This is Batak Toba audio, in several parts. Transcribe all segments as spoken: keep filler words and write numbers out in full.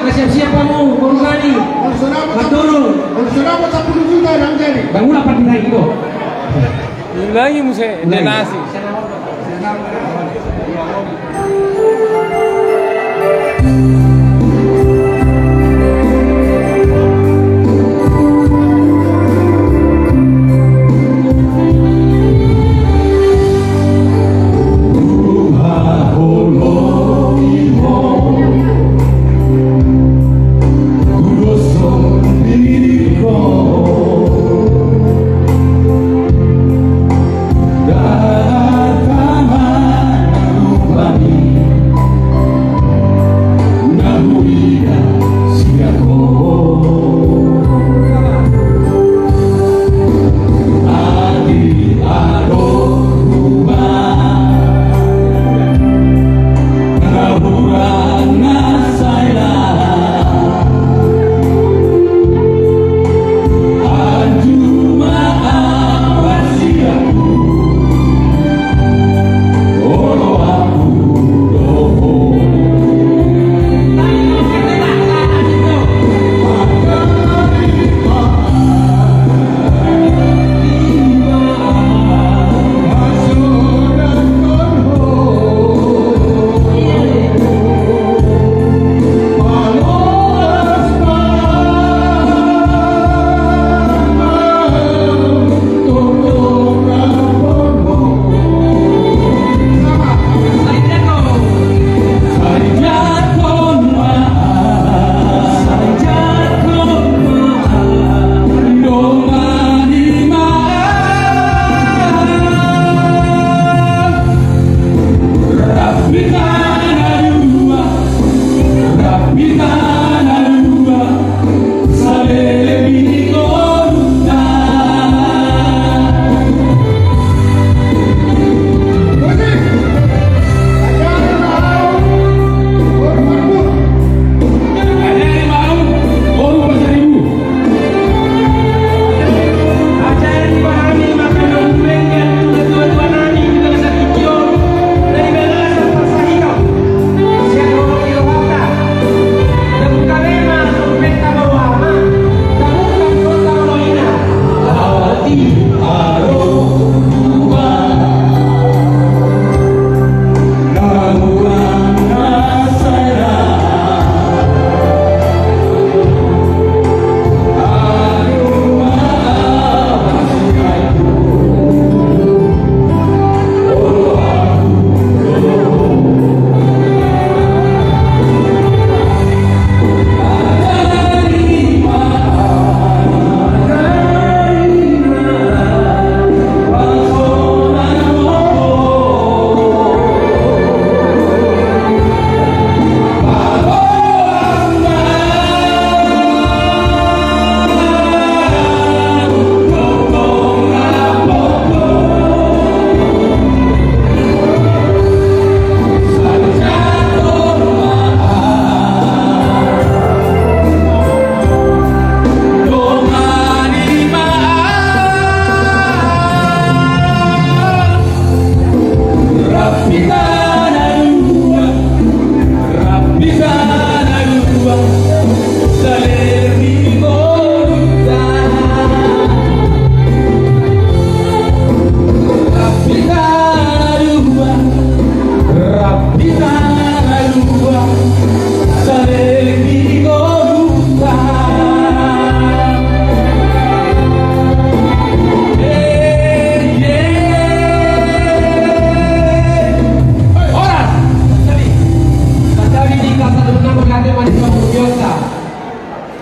Siap-siap hamu, boru nami. Mardongan. Mardongan sapuluh juta, Bang Jani. Bang, ulang pakai lagi, kok. Ulangi muse, ulangi. Donasi.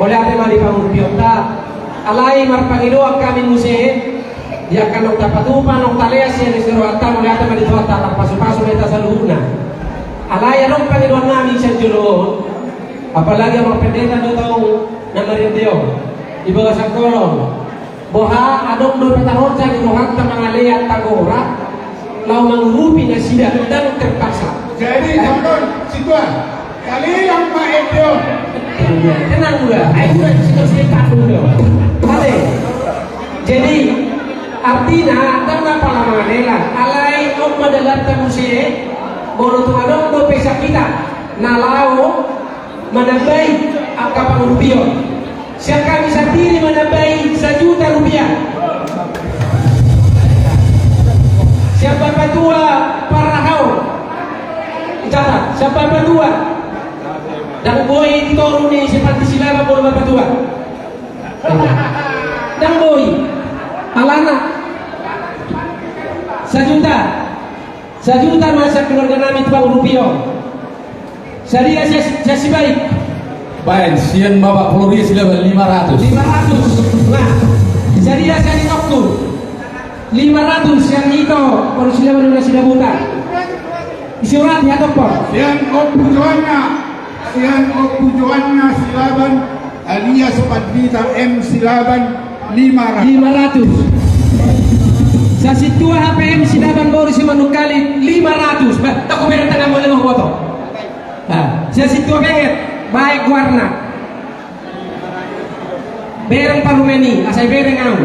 Mauliate ma di pangurupionta. Alai marpangidoan hami muse, di angka naung tapatupa, naung talea sian isi rohanta, mauliate ma di Tuhanta, tarpasupasu ma hita saluhutna. Alai adong pangidoan nami sian jolo on, apalagi amang pendeta do tong na marende on di bagasan kolom. Boha adong do pataronsa di rohanta mangalea Tagora, laho mangurupi nasida, ndang terpaksa. Jadi, jangan, Situa, kali yang Pak Edo. Tenang udah, ayo udah, situ sini Pak udah. Oke. Jadi, artina, ndang na pala mangalea, alai on ma dalan ta muse, molo tung adong do pesa kita, na laho, Manambai angka pangurupion. Sian hami sandiri manambai sajuta rupiah. Sian Bapatua Parahau. Catat, sian Bapatua. Ndang boi di toru ni si Panti Silaban molo Bapatua. Ndang boi. Alana. Sajuta. Sajuta ma sian keluarga nami tu pangurupion. Sadia sian, sian Sibaik? Baen, sian Bapak Polri Silaban lima ratus. Lima ratus. Nah, sadia sian itongku? Lima ratus sian ito, Polri Silaban na Sidabutar. Isi urat, ya, Topor. Sian Ompu Joanna, sian Ompu Joanna Silaban, alias Pandita M Silaban, lima ratus. Lima ratus. Sian sintua H P M Silaban boru Simanungkalit, lima ratus. Bah, toko beda tengah boleh mau foto. Nah, sian sintua Benget, baik warna. Bereng parumaen i, asa bereng au.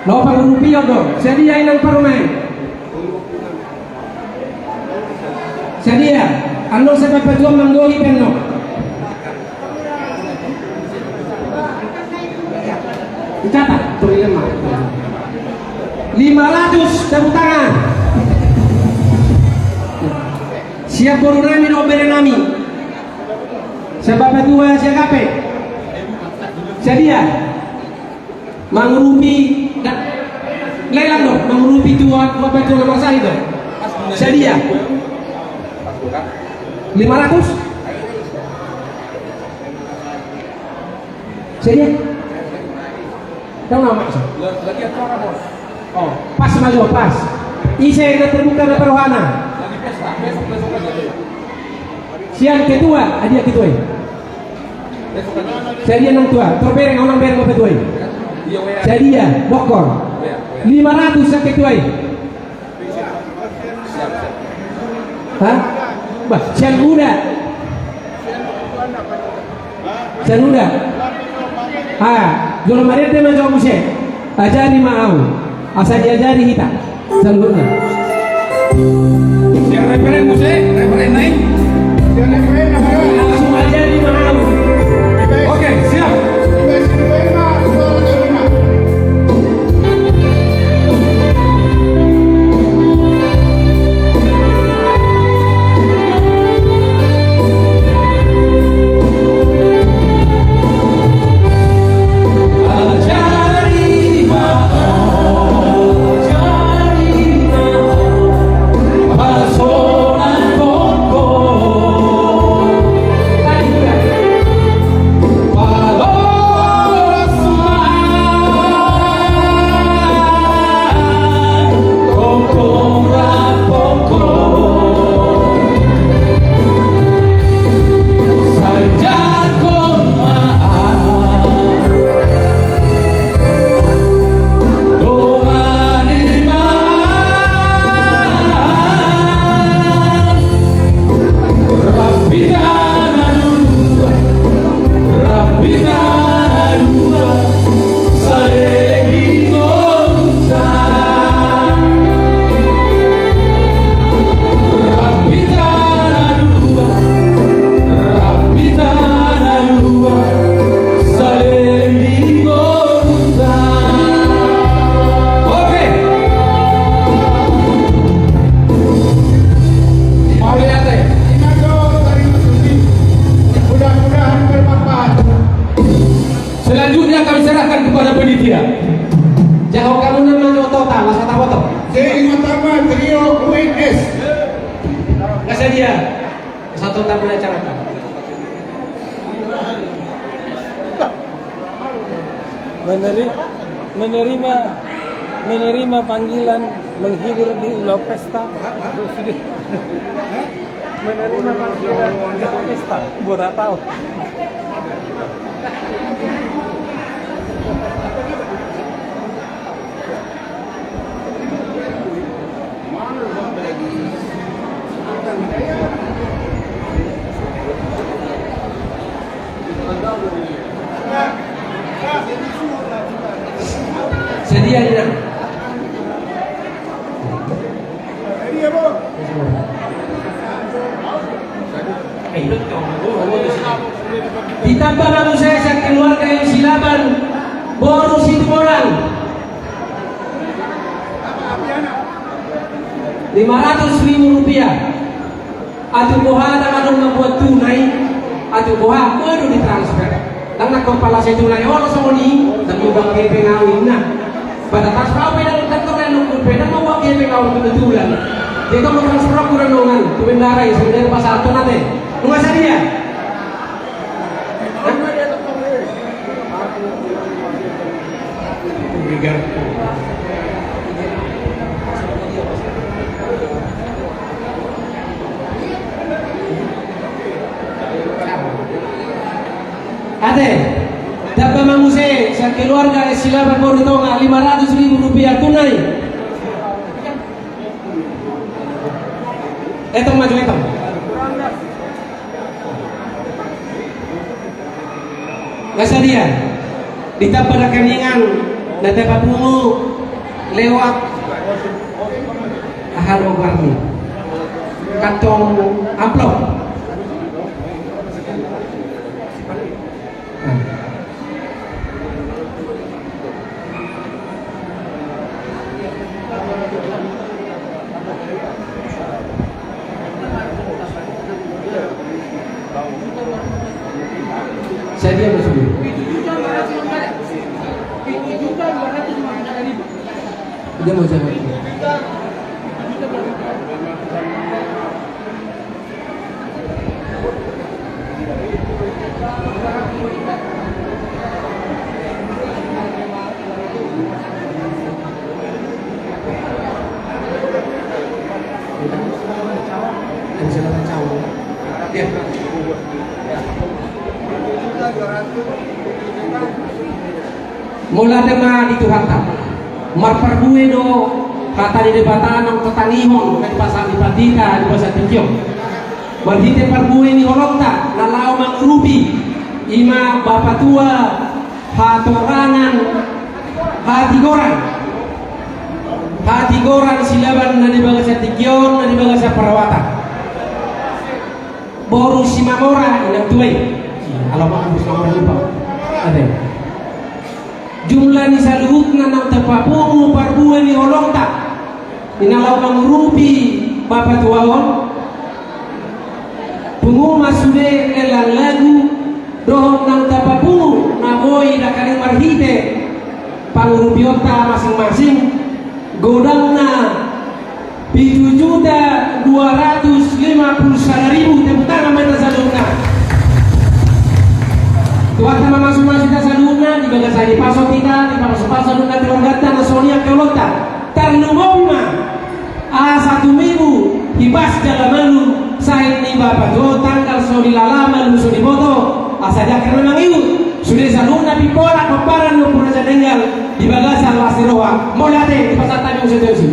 Laho pangurupion do, sadia inang parumaen? Sadia, annon sian Bapatua manggohi pe annon. Catat, turi lima. Lima ratus, tepuk tangan. Sian boru nami dohot bere nami. Sian Bapatua Siagape. Sadia. Mangurupi, da, lelang do, mangurupi tua, tua Bapatua na marsahit do. Sadia. Lima ratus? Sadia. Tau nama, Mas? Oh, pas ma jo, pas. Ise na terbuka na taruhana. Sian ketua, adia ketua i. Sadia nang tua, tor bereng, au nang bereng Bapatua i. Sadia, bokor. Lima ratus sian ketua i. Hah? Bah, sian uda. Sian uda. Ah, jolo marende ma jo muse. Ajari ma au. Asa diajari hita. Saluhutna. Sian referen muse, referen nai. Sian referen nai. Langsung ajari ma au. Oke, siap. Oke. Mauliate. Mudah-mudahan bermanfaat. Selanjutnya kami serahkan kepada panitia. Jahon hamu nama jo total, asa taboto. Jadi, pertama, trio U N S. Nggak sadia. Satu tamu acara. Meneri-, menerima, menerima panggilan menghibur di Ulau Pesta. Menerima panggilan Ulau Pesta, Boratao. Sadia, Ina. Eh, Ditamba ma muse sian keluarga M C Laban, boru Situmorang, lima ratus ribu rupiah. Atik boha ndang adong na mambuat tunai, atik boha, boha do ditransfer. Ndang na kepala sai tunai, olo songon i, ndang mambuat hepeng au ninna. Pada transfer au pe ndang, ndang torus nungnung pe ndang mambuat hepeng au kebetulan. Jadi tong transfer au tu dongan, tu bendahara i, sebenarna pasahaton ate. Nunga sadia? Ate, tamba ma muse sian keluarga M C Laban boru Tonga lima ratus ribu rupiah tunai. Etong maju, etong. Nunga sadia, ditamba rekeningan na tapapungu lewat aha do goarni, kantong amplop. Nah. Sadia ma sude? Dia mau jawab. Mauliate ma di Tuhanta. Marparbue do hata ni Debata naung tatangihon na dipasahat ni pandita di bagasan tingki on. Marhite parbue ni holongta na laho mangurupi, i ma bapatua hatorangan hatigoran. Hatigoran Silaban na di bagasan tingki on, na di bagasan parwatan. Boru Simamora, inang tua i. Ala ma boru Simamora lupa. Ate. Jumlah ni saluhutna naung tapapungu parbue ni holongta, i na laho mangurupi bapatua on. Pungu ma sude lelang lagu dohot naung tapapungu na boi dakaling marhite pangurupionta masing-masing, godangna pitu juta dua ratus lima puluh sada ribu. Tepuk tangan ma hita saluhutna. Tuhanta ma mamasu-masu hita saluhutna, di bagasan i dipasu-pasu hita, dipasu-pasu saluhutna keluarganta, na songon i angka holongta. Tarlumobi ma asa tumibu hipas jala malum, sahit ni bapatua on tanggal so dilala, malum so diboto, asa diangka na mangihut. Sude saluhutna pimpola pomparan ni Ompu Raja Nenggal di bagasan las ni roha. Mauliate, dipasahat hami muse tu si.